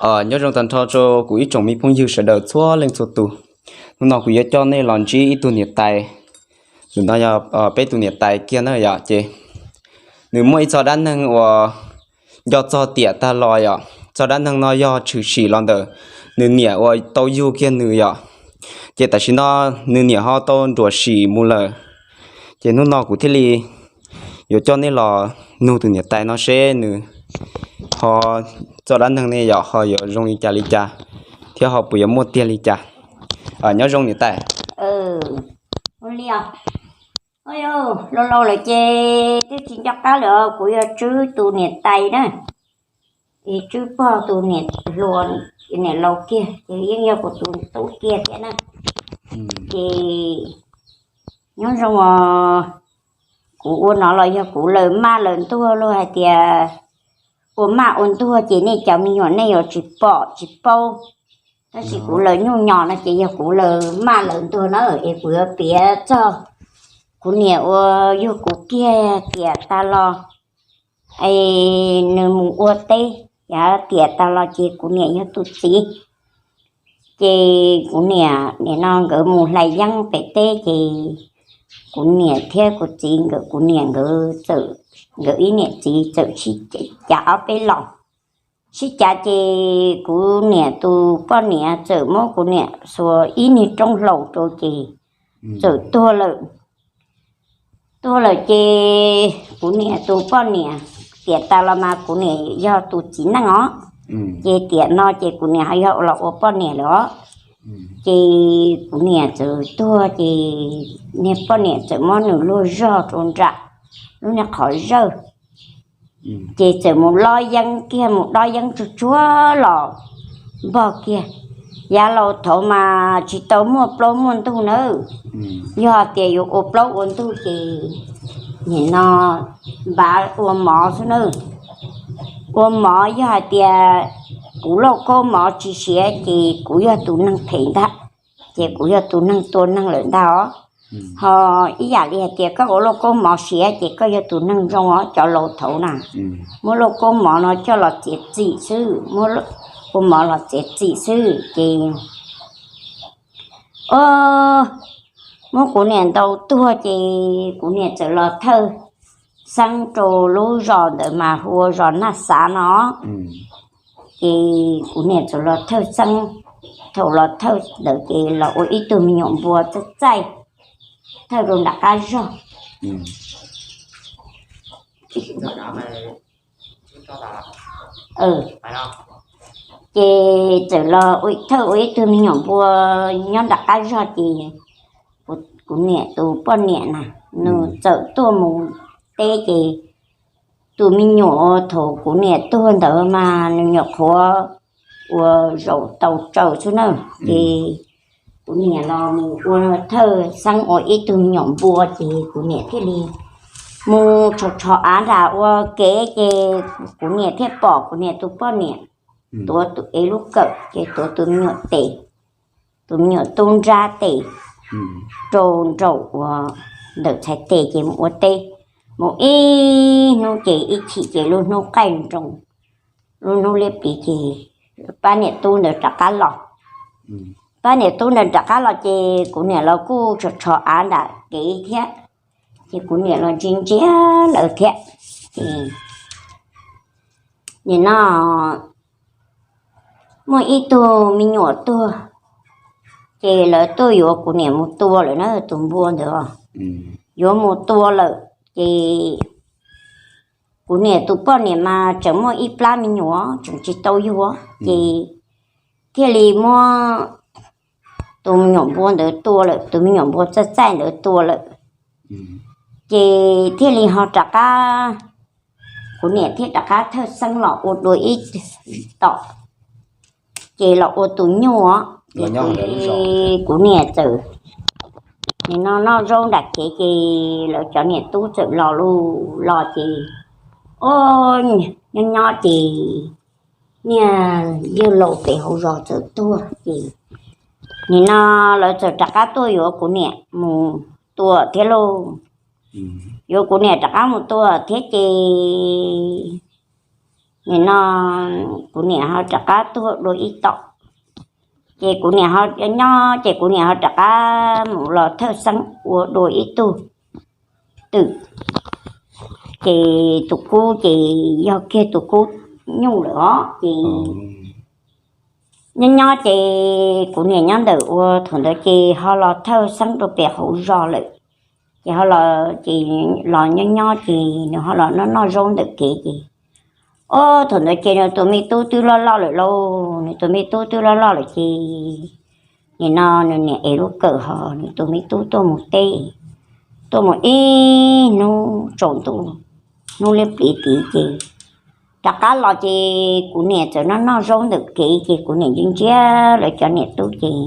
Nyob zoo tag nrho rau kuv ib tsoom me phooj ywg sawv daws txhua leej txhua tus. Hnub no kuv yuav coj nej los ntsib ib tug niam tais. Tus no yog peb tus niam tais kiag na yom, ces nws muaj ib txoj dab neeg uas nco txog tiam tag los yom. Txoj dab neeg no yog tshwm sim los ntawm nws niam uas tau yug kiag nws yom. Ces tam sim no nws niam ho tau nruam sim mus lawm. Ces hnub no kuv thiaj li yuav coj nej los nug tus niam tais no seb nws ho txoj dab neeg ne yom ho yuav zoo li cas li cas, thiab ho puas yuav muaj tiag li cas. Nyob zoo niam tais. Ua li, lauj lauj lawm ces twb tsis nco qab lawm, kuv yuav tswb tus niam tais na, es tswb pog tus niam hluas, niam laus kiag ces yeej yog kuv tus tub kiag thiab na. Ces nyob zoo os, kuv ua no los yog kuv lawv maj lawv ntuag luag hais tias ua maj ua ntuag ces nej cov me nyuam nej yuav tsis pom tsis paub. Tab sis kuv lawv nyuj nyos no ces yog kuv lawv maj lawv ntuag na, es kuv yuav piav txog kuv niam uas yug kuv kiag tiam tas los, es nws mus ua teb, yav tiam tas los ces kuv niam yog tus txiv. Ces kuv niam nim no nkawd mus hlais yeeb pem teb ces kuv niam thiab kuv txiv nkawd, kuv niam nkawd txawm, nkawd ib niam txiv txawm sib cav ob peb los. Sib cav ces kuv niam tus poj niam txawm muab kuv niam xuas ib niag roob hlau rau ces txawm tuag lawm. Tuag lawm ces kuv niam tus poj niam, tiam tas los mas kuv niam yog tus txiv neej os, ces tiam no ces kuv niam ho yog los ua poj niam lawm os. Ces kuv niam txawm tuag ces niag poj niam txawm muab nws luag zog rau nram lub niag qhov zawj, ces txawm mus lob yeeb kiag, mus dob yeeb tsuag tsuag los npog kiag. Yav laus thaud mas tsis tau muaj plaub muaj ntug nawb. Yog tias yuav ua plaub ua ntug ces nim no npav ua mov xwb nawb. Ua mov yog hais tias kuv lauj kaub mov tsis siav ces kuv yog tus neeg phem ntag, ces kuv yog tus neeg tua neeg lawm ntag os. Ho ib yam li hais tias koj ua lauj kaub mov siav ces koj yog tus neeg zoo os. Cov laus thaud na, muab lauj kaub mov no coj los txiav txim xwb, muab ua mov los txiav txim xwb ces, o, muab kuv niam ntaus tuag ces kuv niam txawm los thawj xeeb rau lub zos ntawd mas hu ua zos Naj Xav no. Ces kuv niam txawm los thawj xeeb, thaum los thawj ntawd ces los ua ib tug me nyuam npua txaij txaij thawj rau nram qab zog. Ces txawm los thawj ua ib tug me nyuam npua nyob nram qab zog ces kuv niam tus poj niam na, nws txawm tuaj mus teb ces tus me nyuam thaum kuv niam tuag ntawd mas nws nyuam qhuav ua zaum tau tsaws xwb na. Ces kuv niam los mus ua thawj xeeb ua ib tug me nyuam npua ces kuv niam thiaj li mus tshos tshos av nram ua kev ces kuv niam thiaj pom kuv niam tus poj niam tuav tus ev lub kawm ces tuav tus me nyuam tes, tus me nyuam tub nrab tes rau nraum uas ntawm txhais tes ces mus ua teb. Mus ib hnub ces ib chim ces lub hnub qaij nroos, lub hnub liab pliv ces pab niam tub ntawd rov qab los. Pab niam tub ntawd rov qab los ces kuv niam los kuj tshos tshos av nram kev thiab, ces kuv niam los ntsia ntsia lawv thiab. Ces nim no muaj ib tug me nyuam tuag, ces lawv tuaj yuav kuv niam mus tua lawm na, tus npua ntawd yuav mus tua lawm ces kuv niam tus poj niam mas tseem muaj ib plab me nyuam tseem tsis tau yug, ces thiaj li muab tus me nyuam npua ntawd tua lawm, tus me nyuam npua txaij txaij ntawd tua lawm. Ces thiaj li ho rov qab, kuv niam thiaj rov qab thawj xeeb los ua dua ib tom, ces los ua tus nyuj os. Ces kuv niam txawm nim no noj zaub nram kev ces lawv cov niam tub txawm los lus los ces, o, nyob nyob ces niag yawg laus pem hauv zos txawm tuag ces nim no lawv txawm rov qab tuaj yuav kuv niam mus tua thiab lauj. Yuav kuv niam rov qab mus tua thiab ces nim no kuv niam ho rov qab tuag dua ib tom. Ces kuv niam ho nyob ces kuv niam ho rov qab mus los thawj xeeb ua dua ib tug twm. Ces tus kub ces yog kiag tus kub nyuj lawm os. Ces nyob nyob ces kuv niam nyob ntawm ua thaum ntawd ces ho los thawj xeeb rau pem hauv zos lawm. Ces ho los ces los nyob nyob ces nws ho los noj noj zaub ntawm kev ces, o, thaum ntawd ces nws tus me tub twb loj loj lawm lauj, nws tus me tub twb loj loj lawm ces nim no nws niam ev lub kawm ho nws tus me tub tuaj mus teb, tuaj mus ib hnub tsaus ntuj, hnub liab pliv tid ces rov qab los ces kuv niam txawm noj noj zaub ntawm kev ces kuv niam ntsia ntsia lawv cov niam tub ces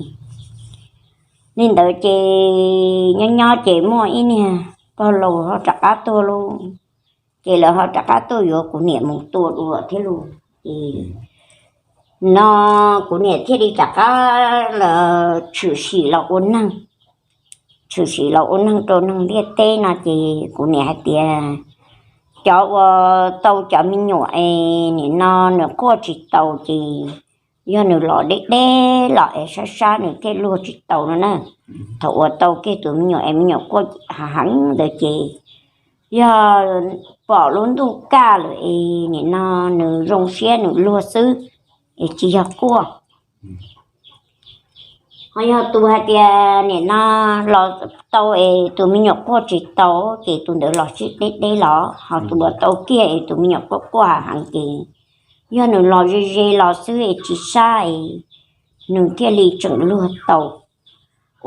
li ntawd ces nyob nyob ces muaj ib niag pog laus ho rov qab tuaj lauj. Ces lawv ho rov qab tuaj yuav kuv niam mus tua dua thiab lauj. Ces no kuv niam thiaj li rov qab los tshwm sim los ua neeg, tshwm sim los ua neeg rau neeg ntiaj teb no ces kuv niam hais tias cov uas tau cov me nyuam es nim no nws quaj tsis taus ces yog nws los deb deb los es sab sab nws thiaj luag tsis taus no na. Thaum uas tau kiag tus me nyuam es me nyuam quaj heev heev ntawd ces yog pom lub ntuj kaj lawm es nim no nws zoo siab nws luag xwb es tsis yog quaj. Ho yog tus hais tias nim no los tau es tus me nyuam quaj tsis tau ces tus ntawd los sib deb deb los, ho tus uas tau kiag es tus me nyuam quaj quaj heev ces yog nws los ze ze los xwb es tsis sab es nws thiaj li tseem luag tau.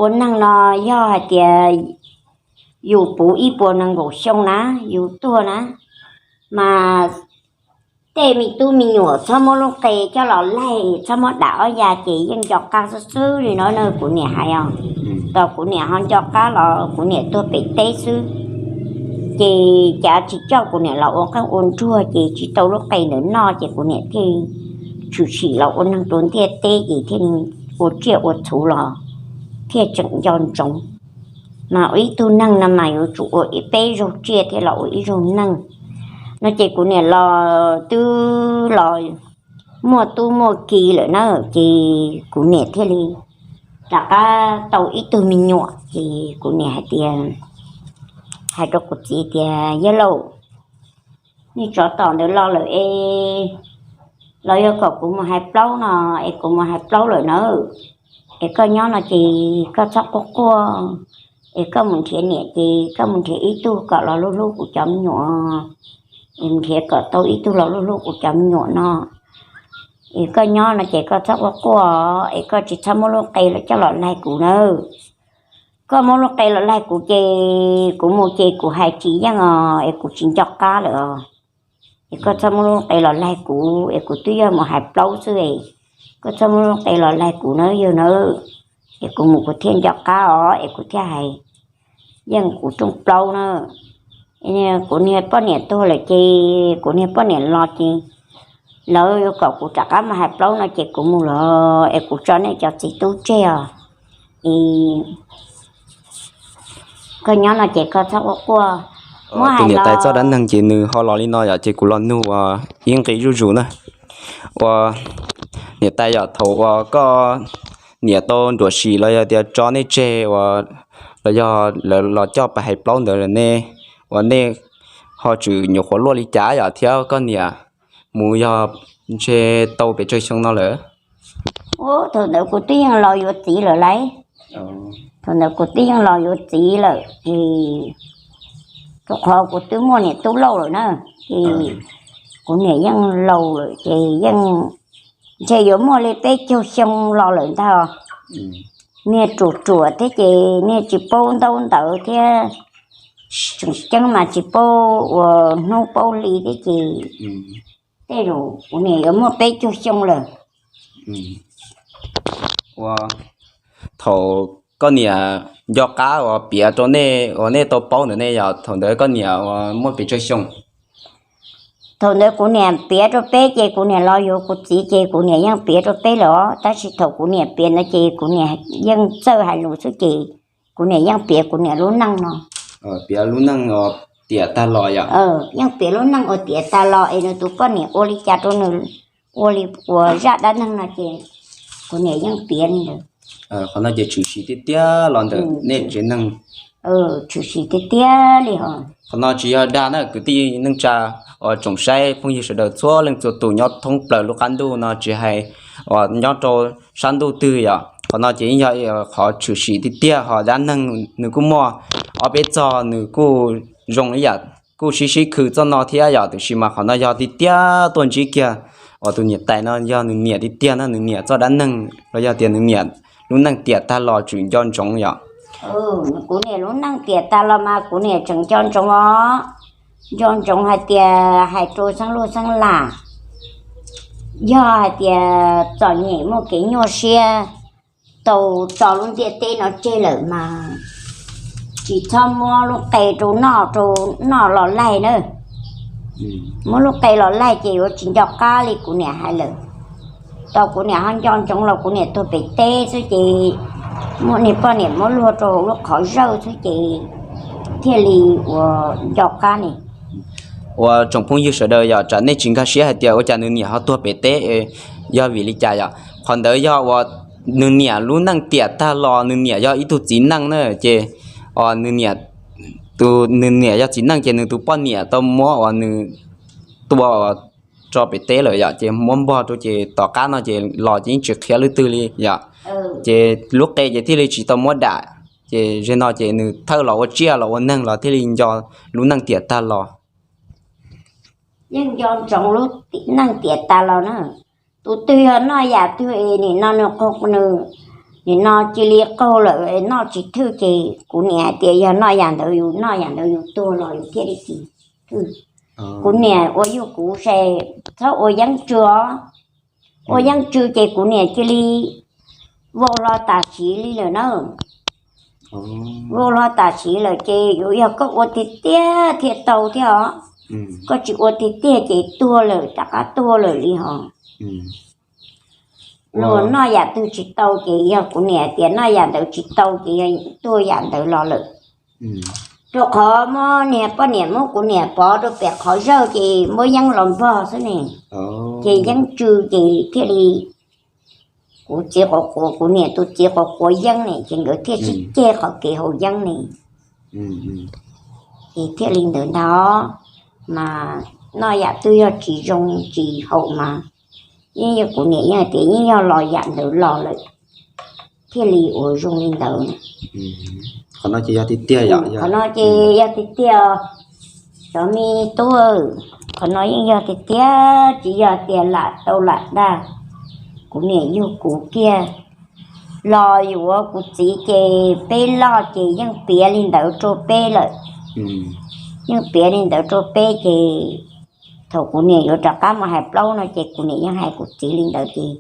Ua neeg no yog hais tias yus puv ib puas nees nkaum xyoo na, yus tuag na, mas tej me tub me nyuam txhob muab lub qe coj los laig, txhob muab dam ob ya ces yeej nco qab xwb xwb li no na kuv niam hais os. Tau kuv niam ho nco qab los kuv niam tuag pem teb xwb. Ces cav tsis coj kuv niam los ua qeej ua nruag ces tsis tau lub qe ntawd noj ces kuv niam thiaj tshwm sim los ua neeg rau ntiaj teb ces thiaj ua tsiaj ua txhuv los thiaj tseem nco ntsoov. Mas ua ib tug neeg no mas yuav tsum ua peb zaug tsiaj thiaj los ua ib zaug neeg no ces kuv niam los twb los muaj tub muaj ki lawm na ces kuv niam thiaj li rov qab tau ib tug me nyuam ces kuv niam hais tias, hais rau kuv txiv tias yawg laus, nej tsov tom ntawd los lawm es los yog kom kuv mus hais plaub no es kuv mus hais plaub lawm nawb. Es koj nyob no ces koj txhob quaj quaj, es koj mus nrhiav niam ces koj mus nrhiav ib tug kom los hlub hlub kuv cov me nyuam, es mus nrhiav kom tau ib tug los hlub hlub kuv cov me nyuam no. Es koj nyob no ces koj txhob quaj quaj, es koj tsis txhob muab lub qe los coj los laig kuv nawb. Koj muab lub qe los laig kuv ces kuv mus ces kuv hais tsis yeej os, es kuv tsis nco qab lawm os. Es koj txhob muab lub qe los laig kuv, es kuv twb yog mus hais plaub xwb es koj txhob muab lub qe los laig kuv nawb yawg nawb. Es kuv mus kuv thiaj nco qab os, es kuv thiaj hais yeej kuv rooj plaub na. Kuv niag poj niam tuag lawm ces kuv niag poj niam los ces lawv yuav kom kuv rov qab mus hais plaub no ces kuv mus los es kuv tso nej cov txiv tub tseg os. Es koj nyob no ces koj txhob quaj quaj. Tus niam tais txoj dab neeg ces nws ho los li no yom, ces kuv los nug ua ib nqi zuj zus na. Ua niam tais yom, thaum uas koj niam tau nruam sim los yog tias tso nej tseg ua, los yog lawv los coj pais hais plaub ntawd lawm ne, ua nej ho tseem nyuam qhuav luaj li cas yom thiab koj niam mus yog ntshe tau pes tsawg xyoo no lawm? Thaum ntawd kuv twb yeej los yuav txiv lawm lauj. Thaum ntawd kuv twb yeej los yuav txiv lawm ces rau qhov kuv twb muaj niam tub lauj lawm na, ces kuv niam yeej laus lawm ces yeej ntshe yuav muaj li peb caug xyoo los lawm ntag. Niag ruam ruam thiab ces niag tsis paub ntaub ntawv thiab, tseem ceeb mas tsis paub ua hnub paub hli thiab ces tej zaum kuv niam yuav muaj peb caug xyoo lawm. Ua thaum koj niam nco qab uas piav rau nej uas nej tau paub ntawd ne yom, thaum ntawd koj niam uas muaj pes tsawg xyoo? Thaum ntawd kuv niam piav rau peb ces kuv niam los yuav kuv txiv ces kuv niam yeej piav rau peb lawm os, tab sis thaum kuv niam piav ntawd ces kuv niam yeej txawj hais lus xwb ces kuv niam yeej piav kuv niam lub neej no. Piav lub neej os, tiam tag los yom. Yeej piav lub neej uas tiam tag los es nws tus poj niam ua li cas rau nws, ua li uas zaj dab neeg no ces kuv niam yeej piav li ntawd. Qhov no ces tshwm sim tiag tiag los ntawm nej tsev neeg. Tshwm sim tiag tiag li os. Qhov no tsis yog dag na kwv tij neej tsa, uas tsoom saib phooj ywg sawv daws txhua leej txhua tus nyob thoob plaws lub qab ntuj no tsis hais uas nyob rau sab ntuj twg yom. Qhov no ces yeej yog qhov tshwm sim tiag tiag, ho dab neeg nws kuj muaj ob peb txog, nws kuj zoo li yam kuj sib sib khw txoj no thiab yom, tiam sis mas qhov no yog tiag tiag tuaj ntsib kiag uas tus niam tais no yog nws niam tiag tiag na, nws niam txoj dab neeg los yog tias nws niam lub neej tiam tag los tseem nco ntsoov yom. Kuv niam lub neej tiam tag los mas kuv niam tseem nco ntsoov os, nco ntsoov hais tias hais rau xeeb luj xeeb lam, yog hais tias txom nyem muaj kev nyuaj siab tau tso lub ntiaj teb no tseg lawm mas tsis txhob muab lub qe rau noj, rau noj los laig na. Muab lub qe los laig ces yuav tsis nco qab li kuv niam hais lawm. Tau kuv niam ho nco ntsoov los kuv niam tuag pem teb xwb ces muab niag poj niam muab luag rau lub qhov zawj xwb ces thiaj li uas nco qab ne. Uas tsoom phooj ywg sawv daws yom, tsam nej tsis nkag siab hais tias ua cas nws niam ho tuag pem teb, yog vim li cas yom. Qhov ntawd yog uas nws niam lub neej tiam tag los nws niam yog ib tug txiv neej na ces nws niam, tus nws niam yog txiv neej ces nws tus poj niam tau muab uas nws tua tso pem teb lawm yom, ces muab npog rau ces tom qab no ces los ces yeej tsis qhia leej twg li yom. Ces lub qe ces thiaj li tsis tau muab dam, ces ze no ces nws thawj los ua tsiaj los ua neeg los thiaj li nco lub neej tiam tag los. Yeej nco ntsoov lub neej tiam tag los na. Tus twg yog noj yam twg es nim no nws qaug, nws nim no cia li qaug lawm noj tsis thwj ces kuv niam hais tias yog noj yam ntawd yus noj yam ntawd yus tuag los yus thiaj li tsis thwj. Kuv niam ua yug kuv se txhob ua yeeb tsw os. Ua yeeb tsw ces kuv niam cia li vau hlo tam sim li lawm na. Vau hlo tam sim lawm ces yuav yog koj ua tiag tiag thiaj tau thiab os. Koj tsis ua tiag tiag ces tuag lawm rov qab tuag lawm li hos. Luag noj yam twg tsis tau ces yog kuv niam tias noj yam ntawd tsis tau ces yog tuag yam ntawd los lawm. Rau qhov muab niag poj niam muab kuv niam pov rau pem qhov zawj ces muab yeeb los npog xwb ne. Ces yeeb tsw ces thiaj li kuv txiv quav quav, kuv niam tus txiv quav quav yeeb ne ces nkawd thiaj sib ceg qhov kev haus yeeb ne. Ces thiaj li ntawd ntag. Mas noj yam twg yog tsis zoo tsis haum mas yeej yog kuv niam yeej hais tias yeej yog los yam ntawd los lawm thiaj li ua zoo li ntawd. Qhov no ces yog tiag tiag, qhov no ces yog tiag tiag. Cov me tub, qhov no yeej yog tiag tiag, tsis yog tias lam tau lam dag. Kuv niam yug kuv kiag los yuav kuv txiv ces peb loj ces yeej piav li ntawd rau peb lawm. Yeej piav li ntawd rau peb ces thaum kuv niam yuav rov qab mus hais plaub no ces kuv niam yeej hais kuv txiv li ntawd ces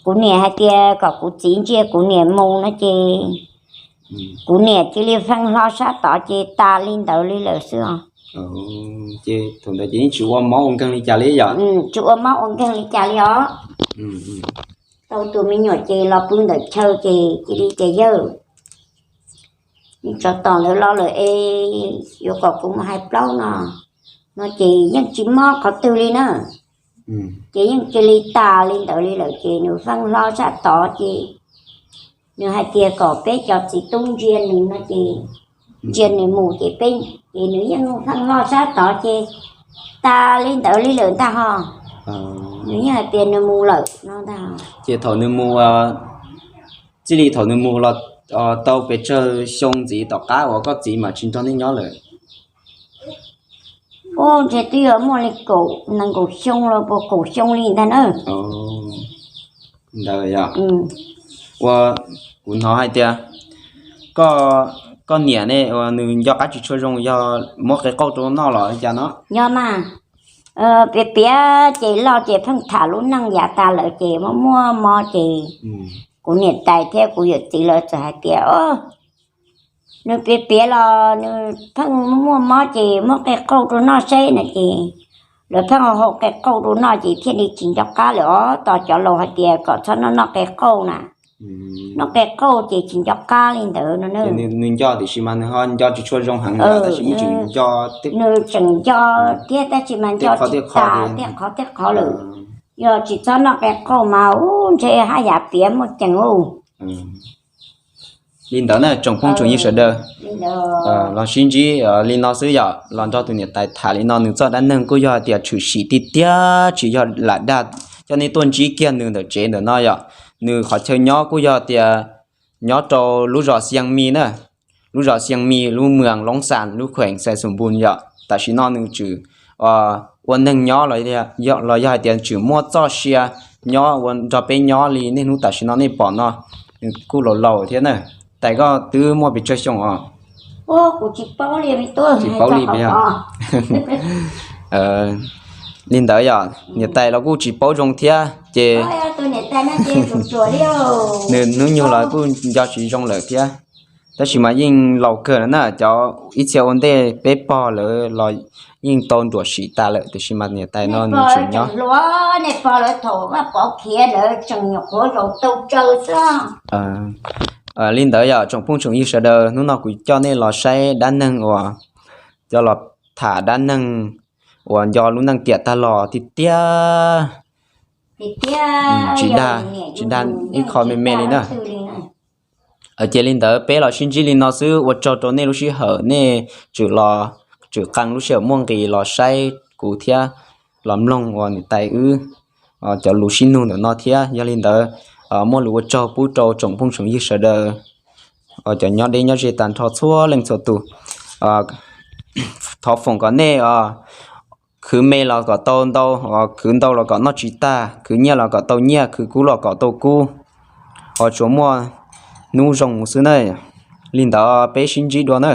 kuv niam hais tias kom kuv txiv ntsia kuv niam mus no ces kuv niam cia li feej hlo sab tod ces tas li ntawd li lawm xwb os. Ces thaum ntawd ces yeej tsis ua mob ua nkeeg li cas li yom? Tsis ua mob ua nkeeg li cas li os. Tau tus me nyuam ces los pw ntawm chaw ces cia li tias yawg, tsov tom ntawd los lawm es yuav kom kuv mus hais plaub no, no ces yeej tsis mob qhov twg li na. Ces yeej cia li tas li ntawd li lawm ces nws feej hlo sab tod ces nws hais tias kom peb cov txiv tub ntsia nws no ces ntsia nws mus ces peb, ces nws yeej feej hlo sab tod ces tas li ntawd li lawm ntag hos. Nws yeej hais tias nws mus lawm no ntag. Ces thaum nws mus, txij li thaum nws mus los tau pes tsawg xyoo ntxiv tom qab uas koj txiv mam tsis nrog nej nyob lawm? Ub, ntshe twb yuav muaj li kaum, nees nkaum xyoo los puas kaum xyoo li ntag na. Ntawd yog ua, kuv hnov hais tias koj, koj niam ne uas nws nco qab tsis tshua zoo yog muab qe qauj rau noj los li cas no? Yog mas, piav piav ces loj ces pheej tham lub neej yav tas lawm ces muaj muaj mob ces kuv niam tais thiab kuv yawm txiv lawv txawm hais tias, o, nws piav piav los nws pheej muaj mob ces muab qe qauj rau noj seb no ces lawv pheej hau qe qauj rau noj ces thiaj li tsis nco qab lawm os. Tos cov laus hais tias kom txhob noj noj qe qauj na. Noj qe qauj ces tsis nco qab li ntawd no. Nws nco tiam sis mas nws ho nco tsis tshua zoo heev, nws tseem nco thiab tab sis mas nco tsis tas tej qhov tej qhov lawm. Yog tsis txhob noj qe qauj mas ub ntshe haj yam piav muaj ceem ub. Li ntawd na tsoom phooj tsoom ywg sawv daws, los sib ntsib li no xwb yom, los nrog tus niam tais tham li no. Nws txoj dab neeg kuj yog hais tias tshwm sim tiag tiag, tsis yog lam dag coj nej tuaj ntsib kiag nws ntawm tsev ntawm no yom. Nws qhov chaw nyob kuj yog tias nyob rau lub zos Xiang Mi na, lub zos Xiang Mi, lub moos Loob Xas, lub khueem Xais Xum Npun yom. Tam sim no nws tseem ua neeg nyob los yog hais tias tseem muaj txoj sia nyob ua nrog peb nyob li niaj hnub tam sim no nej pom no. Nws kuj laus laus thiab na. Tais, koj twb muaj pes tsawg xyoo os? Tsis paub li. Li ntawd yog niam tais los kuj tsis paub zoo thiab ces nws hnub nyoog los kuj nco tsis zoo lawm thiab. Tab sis mas yeej laus kawg na, cov ib txhia ua ntej peb pog lawv los yeej tau nruam sim tas lawm, tiam sis mas niam tais no nws tseem nyob. Li ntawd yog tsoom phooj tsoom ywg sawv daws, hnub no kuv coj nej los saib dab neeg uas coj los tham dab neeg uas nco lub neej tiam tag los tiag tiag. Tsis dag ib qho me me li na. Ces li ntawd peb los sib ntsib li no xwb, ua tsaug rau nej lub sij hawm nej tseem los, tseem qee lub sij hawm muaj nqis los saib kuv thiab los mloog uas niam tais wb cov lus sib nug ntawm no thiab. Yog li ntawd muaj lus ua tsaug pub rau tsoom phooj tsoom ywg sawv daws, cov nyob deb nyob ze tag nrho txhua leej txhua tus. Thov foom kom nej khwv me los kom tau ntau, khwv ntau los kom noj tsis tag, khwv nyiaj los kom tau nyiaj, khwv kub los kom tau kub, ho tsuas muaj hnub zoo mus xwb na. Li ntawd peb sib ntsib dua na.